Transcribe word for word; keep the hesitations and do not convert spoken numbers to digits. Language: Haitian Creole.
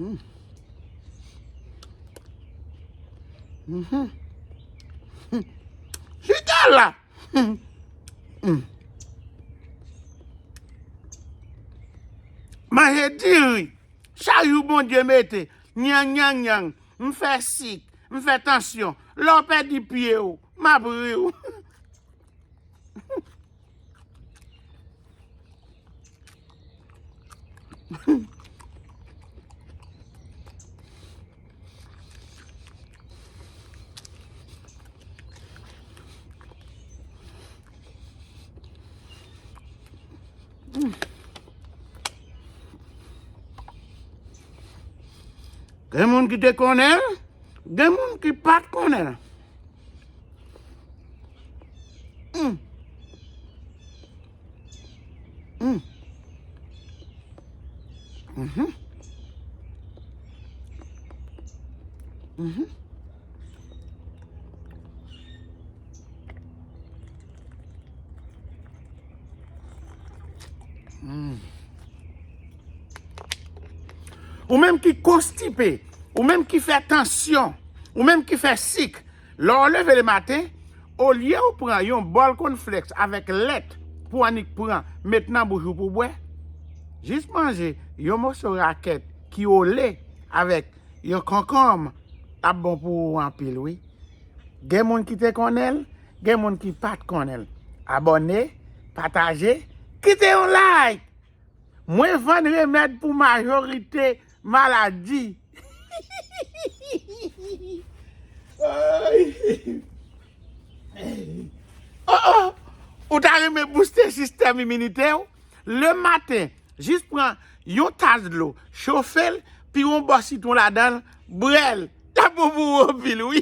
Mm. Mhm. Chita la. Mm. Manje diri. Chak jou Bondye mete. Nyang, nyang, nyang. M fè sik. M fè tansyon. Lè w pèdi pye w, m ap ri w. Gen moun ki te konnen l, gen moun ki pa t konnen l. Mm. Mm. Mhm. Mhm. Mm. Ou menm ki konstipe, ou menm ki fè tansyon, ou menm ki fè sik, lè w leve lematen, olye w pran yon bòl kònflèks avèk lèt pou w annik pran, met nan bouch ou pou w bwè, jis manje yon moso rakèt ki ole avèk yon konkonm ap bon pou ou anpil, wi. Gen moun ki te konnen l, gen moun ki pa t konnen l. Abòne, pataje, kite yon like. Mwen vann remèd pou majorite maladi. Ay. Oh, oh. Ou ta renmen bouste sistèm iminitè w? Lematen, jis pran yon tas dlo, chofe l, pire yon bò sitwon ladan l, bwè l. L ap bon pou ou anpil, wi.